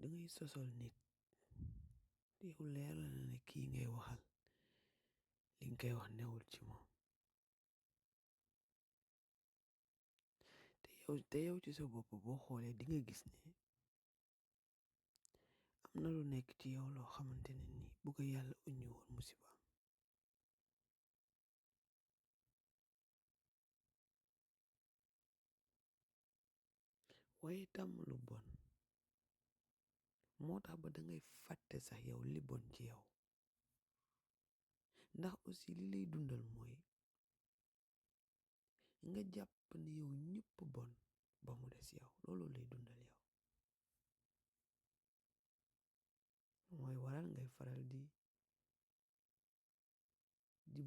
dangay sosol nit te yow leer la ne kii ngay waxal li nga koy wax newul ci moom te yow ci sa bopp boo xoolee di nga gis ne am na lu nekk ci yow loo xamante ne nii bu ko yàlla uññi woon musiba waaye tàmm lu bon moo tax ba dangay fàtte sax yow li bon ci yow ndax aussi li lay dundal mooy nga jàpp ne yow ñëpp bon ba mu des yow loolu lay dundal yow mooy waral ngay faral di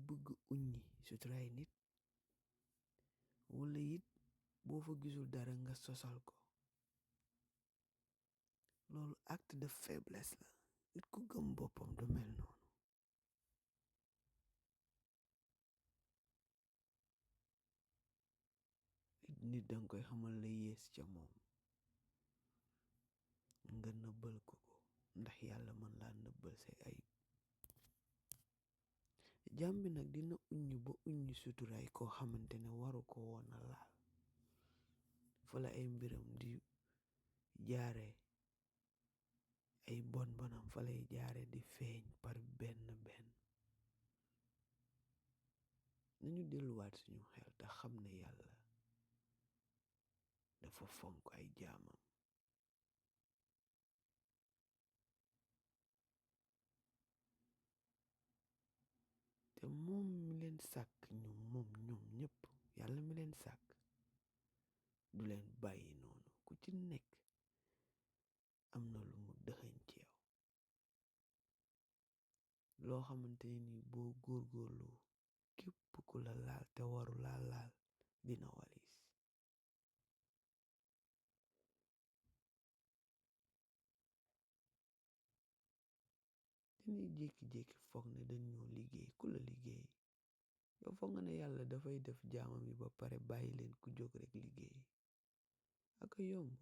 bëgg uññi suturaay nit wala it boo fa gisul dara nga sosal ko loolu acte de faiblesse la nit ku gëm boppam du mel noonu nit danga koy xamal la yées ca moom nga nëbbal ko ndax yàlla mën laa nëbbal say ayib jàmm bi nag dina uññi ba uññi suturaay koo xamante ne waru ko woon a laal fa la ay mbiram di jaare ay bon bonam fa lay jaare di feeñ par benn nañu delluwaat suñu xel te xam ne yàlla dafa fonk ay jaamam te moom mi leen sàkk ñoom ñëpp yàlla mi leen sàkk du leen bàyyi noonu ku ci nekk am na lu mu dëxëñ ci yow loo xamante ni boo góorgóorlu képp ku la laal te waru laa laal dina walis dañuy jékki-jékki foog ne dañoo liggéey ku la liggéey yow foog nga ne yàlla dafay def jaamam yi ba pare bàyyi leen ku jóg rek liggéey ak yomb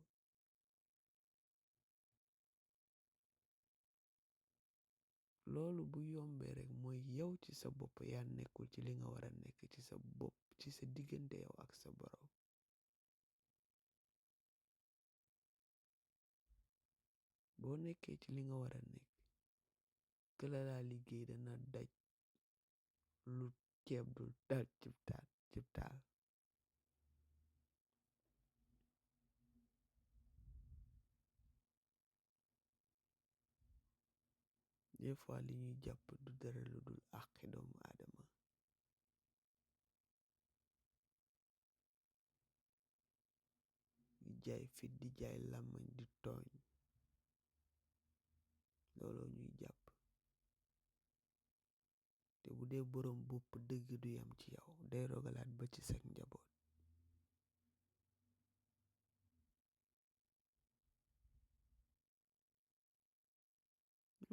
loolu bu yombee rek mooy yow ci sa bopp yaa nekkul ci li nga war a nekk ci sa bopp ci sa diggante yow ak sa borom boo nekkee ci li nga war a nekk këla laa liggéey dana daj lu ceeb dul dal cib taal des fois li ñuy jàpp du dara lu dul àqi doomu aadama di jaay fit di jaay làmmañ di tooñ looloo ñuy jàpp te bu dee boroom bopp dëgg du yam ci yow day rogalaat ba ci sag njaboot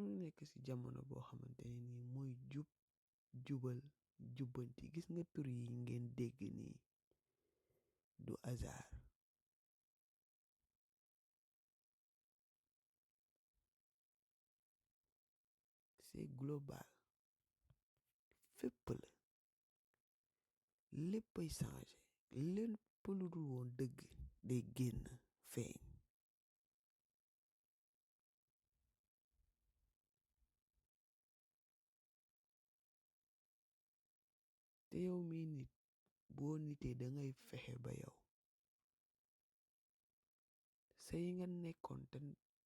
ñu nekk ci jamono boo xamante ne nii mooy jubal jubbanti gis nga tur yi ngeen dégg nii du hasard c'est global fépp la léppay changé lépp lu dul woon dëgg day génn feeñ te yow mii nit boo nitee dangay fexe ba yow sa yi nga nekkoon te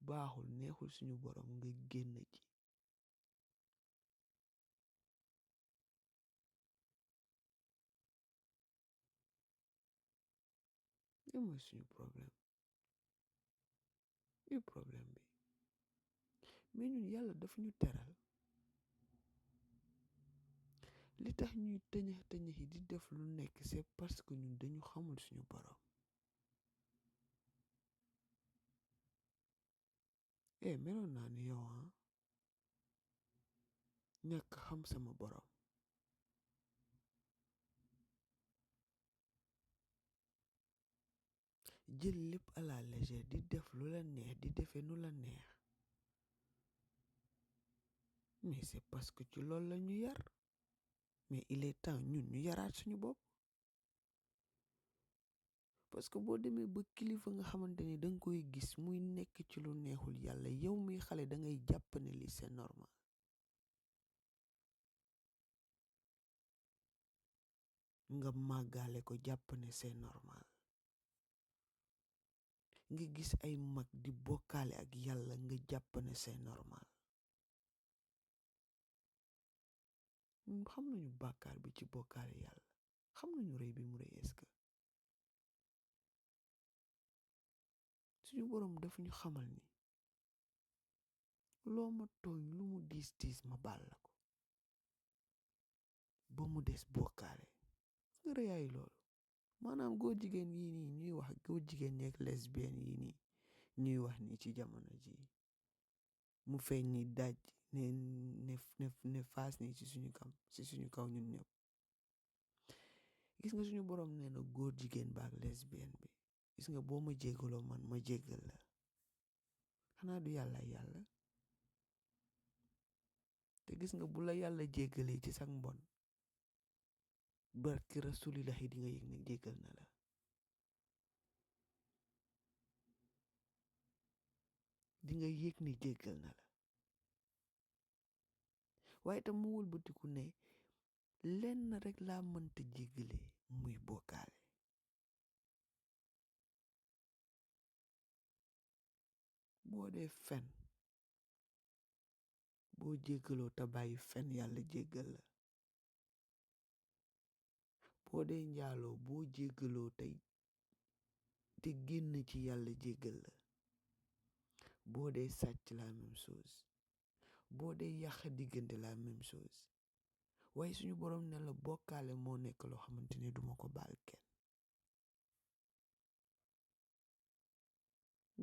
baaxul neexul suñu borom nga génn ci li mooy suñu problème li problème bi mais ñun yàlla dafa ñu teral li tax ñuy tëñëx yi di def lu nekk c'est parce que ñun dañu xamul suñu borom meloon naa ni yow ñàkk xam sama borom jël lépp à la légère di def lu la neex di defee nu la neex mais c'est parce que ci loolu la ñu yar mais il est temps ñun ñu yaraat suñu bopp parce que boo demee ba kilifa nga xamante ni danga koy gis muy nekk ci lu neexul yàlla yow muy xale da ngay jàpp ne li c'est normal nga màggaale ko jàpp ne c'est normal nga gis ay mag di bokkaale ak yàlla nga jàpp ne c'est normal xam nañu bàkkaar bi ci bokkaale yàlla xam nañu rëy bi mu rëy est-ce que suñu boroom daf ñu xamal ni loo ma tooñ lu mu diis diis ma baal la ko ba mu des bokkaale nga rëyaay loolu maanaam góor jigéen yii nii ñuy wax góor jigéen ñeek lesbienne yii nii ñuy wax ni ci jamono ji mu feeñ ni daj ne faas ni ci suñu kaw ñun ñëpp gis nga suñu boroom nee na góor jigéen baak lesbienne bi gis nga boo ma jéggaloo man ma jéggal la xanaa du yàlla te gis nga bu la yàlla jéggalee ci sax mbon barki rasulillahi di nga yëg ne jéggal na la di nga yëg ne jéggal na la waaye tam mu wëlbatiku ne lenn rek laa mënta jéggalee muy bokkaale boo dee fen boo jéggaloo te bàyyi fen yàlla jéggal la boo dee njaaloo boo jéggaloo te génn ci yàlla jéggal la boo dee sàcc la même chose boo dee yàq diggante la même chose waaye suñu boroom ne la bokkaale moo nekk loo xamante ni duma ko baal kenn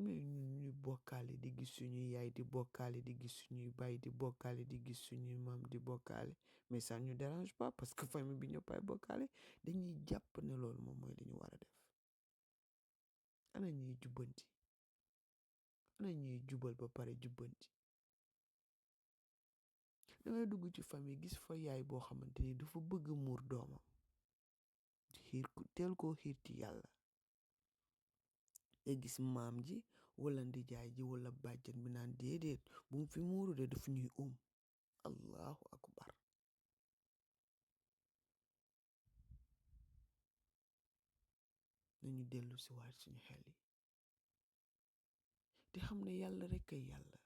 mais ñun ñuy bokkaale di gis suñuy yaay di bokkaale di gis suñuy baay di bokkaale di gis suñuy maam di bokkaale mais ça ñu dérange pas parce que famille bi ñëpp ay bokkaale dañuy jàpp ne loolu moom mooy li ñu war a def ana ñuy jubbanti ana ñuy jubal ba pare jubbanti dangay dugg ci famille gis fa yaay boo xamante ni dafa bëgg muur doomam teel koo xiir ci yàlla nga gis maam ji wala ndijaay ji wala bàjjan bi naan déedéet bu mu fi muuru de daf ñuy allahu akbar nañu dellu si waat suñu xel yi te xam ne yàlla rekk ay yàlla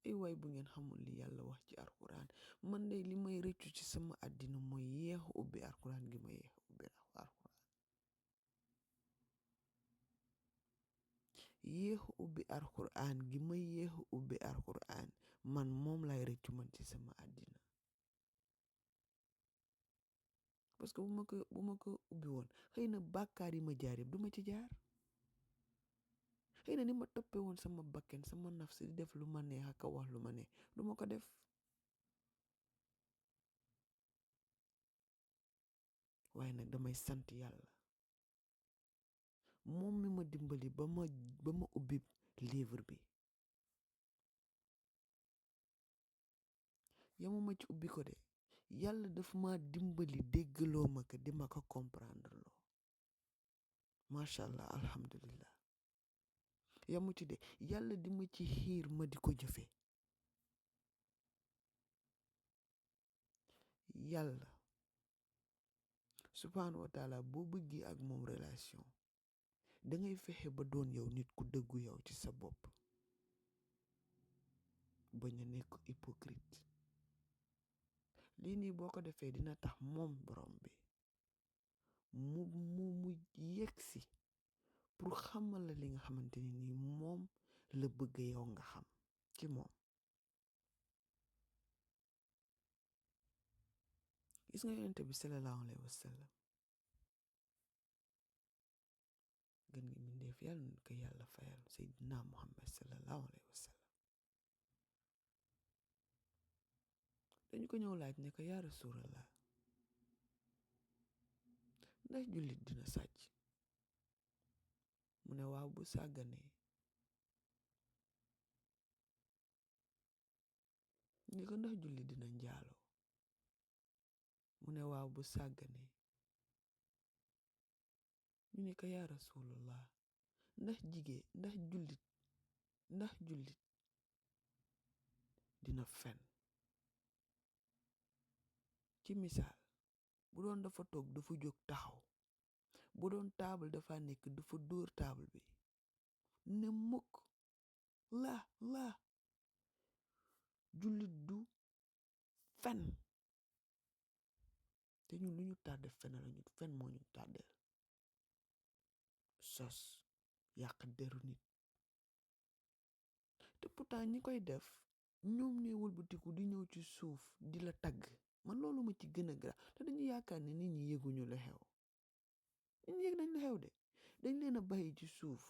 ay waay bu ngeen xamul li yàlla wax ci alxuraan man de li may rëccu ci sama àddina mooy yéex ubbi alxuraan gi ma yéex ubbi alxuraan man moom lay rëccu man ci sama àddina parce que bu ma ko ubbi woon xëy na bàkkaar yi ma jaar yëpp du ma ci jaar xëy na ni ma toppee woon sama bakken sama nafs di def lu ma neex ak a wax lu ma neex du ma ko def waaye nag damay sant yàlla moom mi ma dimbali ba ma ubbi livre bi yamuma ci ubbi ko de yàlla dafa ma dimbali déggaloo ma ko di ma ko comprendre loo macha allah alhamdulillah yamu ci de yàlla di ma ci xiir ma di ko jëfe yàlla subhanahu wa taala boo bëggee ak moom relation dangay fexe ba doon yow nit ku dëggu yow ci sa bopp bañ a nekk hypocrite lii nii boo ko defee dina tax moom borom bi mu yegsi pour xamal la li nga xamante ni nii moom la bëgg yow nga xam ci moom gis nga yonent bi sallallahu alayhi wa sallam gën gi mbindeef yàlla na ko yàlla fayal Seydina Muhammad sallallahu alayhi wa sallam dañu ko ñëw laaj ne ko yaa rasulallah ndax jullit dina sàcc mu mu ne waaw bu sàgganee ñu ne ko ndax julli dina njaaloo mu ne waaw bu sàgganee ñu ne ko yaa rasulullah ndax jullit dina fen ci misaal bu doon dafa toog dafa jóg taxaw bu doon taabal dafa nekk dafa dóor taabal bi ne mukk laa jullit du fen te ñun lu ñu tàdde fen la fen moo ñu tàddeel sos yàq deru nit te pourtant ñi koy def ñoom ñooy wëlbatiku di ñëw ci suuf di la tagg man loolu ma ci gën a grave te dañu yaakaar ne nit ñi yëguñu lu xew nit ñi yëg nañ lu xew de dañ leen a bàyyi ci suuf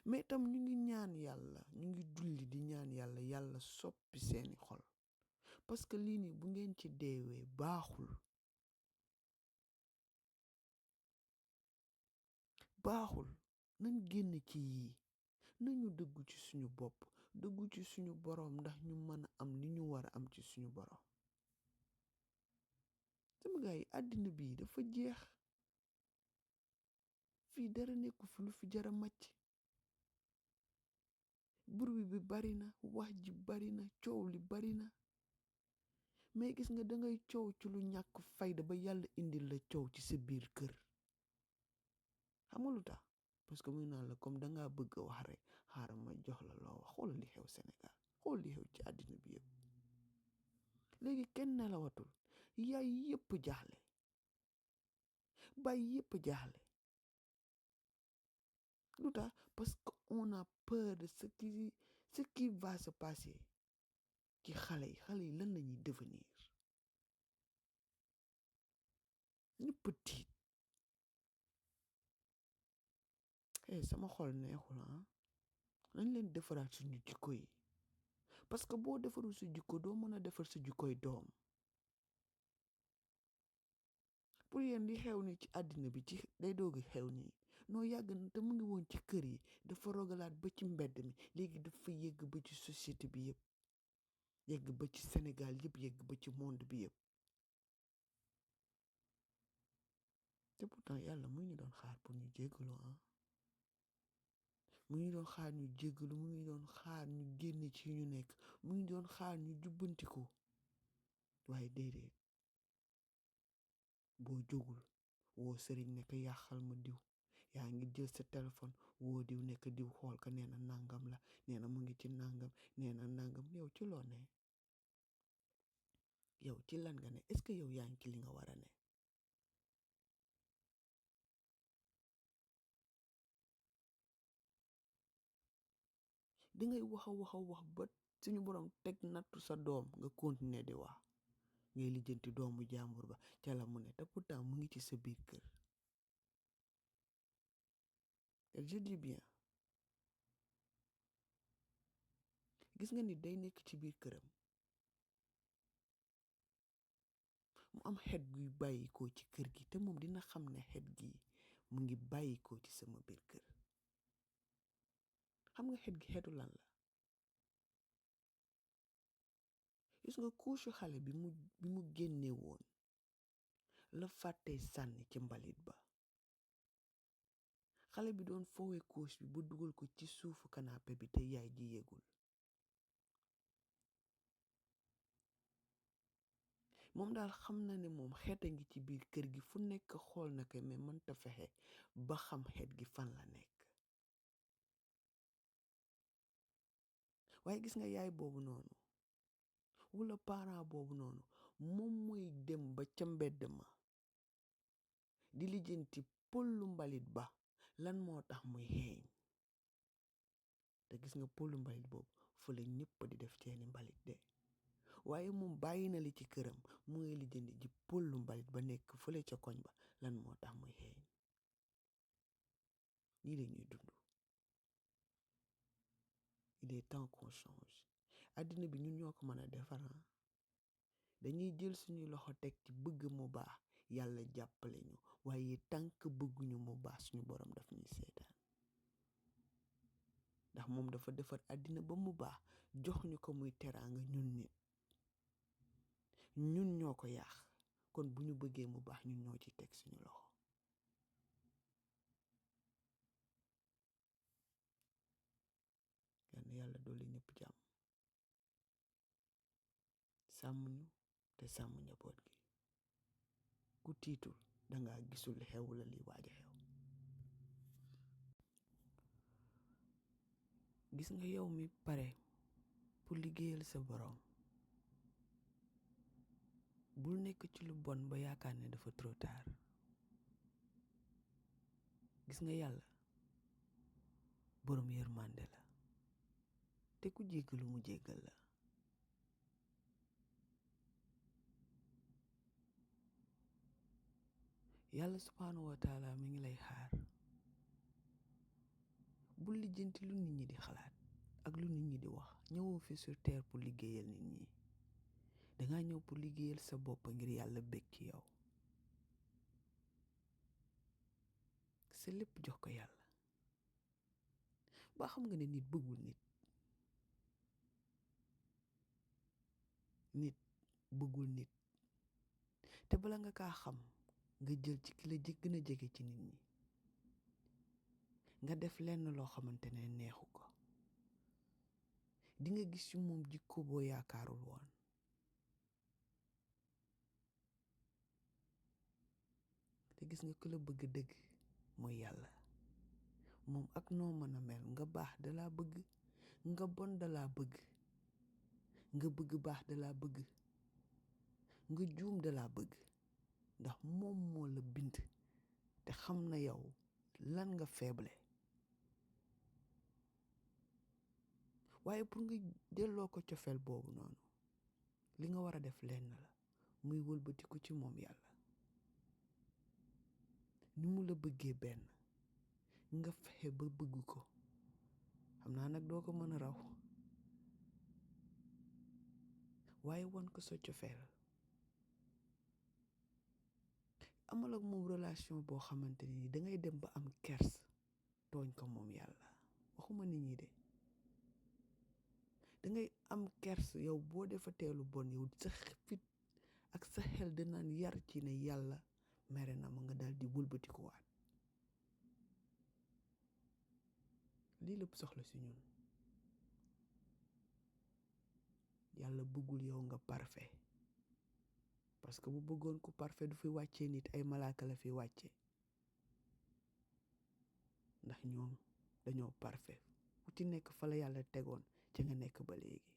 mais tam ñu ngi ñaan yàlla ñu ngi julli di ñaan yàlla soppi seeni xol parce que lii nii bu ngeen ci deewee baaxul nañ génn ci yii nañu dëggu ci suñu bopp dëggu ci suñu boroom ndax ñu mën a am li ñu war a am ci suñu boroom sama gars yi àddina bii dafa jeex fii dara nekku fi lu fi jara màcc bruit bi bari na wax ji bari na coow li bari na mais gis nga dangay coow ci lu ñàkk fayda ba yàlla indil la coow ci sa biir kër xam nga lu tax parce que muy naan la comme dangaa bëgg a wax rek xaaral ma jox la loo wax xool li xew Sénégal xool li xew ci àddina bi yëpp léegi kenn nelawatul yaay yëpp jaaxle baay yëpp jaaxle lu tax parce que on a peur de ce qui va se passer ci xale yi lan la ñuy devenir ñëpp tiit sama xol neexul nañ leen defaraat suñu jikko yi parce que boo defarul sa jikko doo mën a defar sa jikkoy doom pour yéen li xew ni ci àddina bi ci day doogi xew nii noo yàgg na te mu ngi woon ci kër yi dafa rogalaat ba ci mbedd mi léegi dafa yegg ba ci société bi yëpp yegg ba ci Sénégal yëpp yegg ba ci monde bi yëpp te pourtant yàlla mu ngi doon xaar pour ñu jéggalu mu ngi doon xaar ñu jéggalu mu ngi doon xaar ñu génne ci ñu nekk mu ngi doon xaar ñu jubbantiku waaye déedéet boo jógul woo sëriñ nekk yàqal ma diw yaa ngi jël sa téléphone woo diw nekk diw xool ka nee na nangam la nee na mu ngi ci nangam nee na nangam yow ci loo ne yow ci lan nga ne est-ce que yow yaa ngi ci li nga war a ne dangay wax ba suñu borom teg nattu sa doom nga continuer di wax ngay lijjanti doomu jàmbur ba ca la mu ne te pourtant mu ngi ci sa biir kër et je dis bien gis nga ni day nekk ci biir këram mu am xet guy bàyyikoo ci kër gi te moom dina xam ne xet gi mu ngi bàyyikoo ci sama biir kër xam nga xet gi xetu lan la gis nga couche xale bi mu génne woon la fàttee sànni ci mbalit ba xale bi doon foowee couche bi ba dugal ko ci suufu canapé bi te yaay ji yegul moom daal xam na ne moom xet a ngi ci biir kër gi fu nekk xool na ko mais mënta fexe ba xam xet gi fan la nekk waaye gis nga yaay boobu noonu wala parent boobu noonu moom mooy dem ba ca mbedd ma di lijjanti pollu mbalit ba lan moo tax muy xeeñ te gis nga pollu mbalit boobu fa la ñëpp di def seeni mbalit de waaye moom bàyyi na li ci këram mu ngi lijjanti ji pollu mbalit ba nekk fële ca koñ ba lan moo tax muy xeeñ nii la ñuy dund il est temps qu'on change àddina bi ñun ñoo ko mën a defar dañuy jël suñuy loxo teg ci bëgg mu baax yàlla jàppale ñu waaye tànk bëgguñu mu baax suñu borom daf ñuy seet ndax moom dafa defar àddina ba mu baax jox ñu ko muy teraanga ñun nit ñun ñoo ko yaax kon bu ñu bëggee mu baax ñun ñoo ci teg suñu loxo yal na yàlla dolli ñëpp jàmm sàmm ñu te sàmm njaboot gi ku tiitul dangaa gisul xew la li waaj a xew gis nga yow mi pare pour liggéeyal sa borom bul nekk ci lu bon ba yaakaar ne dafa trop tard gis nga yàlla borom yërmande la te ku jéggalu mu jéggal la yàlla subhanahu wa taala mi ngi lay xaar bul lijjanti lu nit ñi di xalaat ak lu nit ñi di wax ñëwoo fi sur terre pour liggéeyal nit ñi dangaa ñëw pour liggéeyal sa bopp ngir yàlla bég ci yow sa lépp jox ko yàlla ba xam nga ne nit bëggul nit bëggul nit te bala nga kaa xam nga jël ci ki la gën a jege ci nit ñi nga def lenn loo xamante ne neexu ko di nga gis ci moom jikko boo yaakaarul woon te gis nga ku la bëgg dëgg mooy yàlla moom ak noo mën a mel nga baax dalaa bëgg nga bon dalaa bëgg nga bëgg baax dalaa bëgg nga juum dalaa bëgg ndax moom moo la bind te xam na yow lan nga faible waaye pour nga delloo ko cofeel boobu noonu li nga war a def lenn la muy wëlbatiku ci moom yàlla ni mu la bëggee benn nga fexe ba bëgg ko xam naa nag doo ko mën a raw waaye won ko sa cofeel amal ak moom relation boo xamante ni dangay dem ba am kers tooñ ko moom yàlla waxuma nit ñi de dangay am kers yow boo defa teelu bon yow sa fit ak sa xel danaan yar ci ne yàlla mere na ma nga dal di wëlbatikuwaat lii lépp soxla si ñun yàlla bëggul yow nga parfait parce que bu bëggoon ku parfait du fi wàccee nit ay malaaka la fi wàcce ndax ñoom dañoo parfait ku ci nekk fa la yàlla tegoon ca nga nekk ba léegi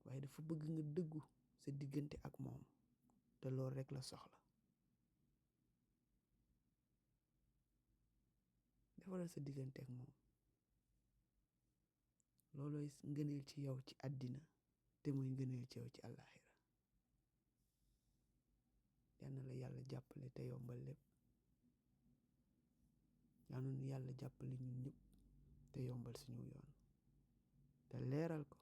waaye dafa bëgg nga dëggu sa diggante ak moom te loolu rek la soxla defaral sa diggante ak moom loolooy ngëneel ci yow ci àddina te muy ngëneel ci yow ci àllaaxira yal na la yàlla jàppale te yombal lépp yal na nu yàlla jàppale ñun ñëpp te yombal suñu yoon te leeral ko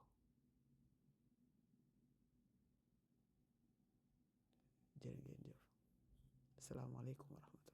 jërë ngeen jëf asalaamaaleykum wa rahmatulah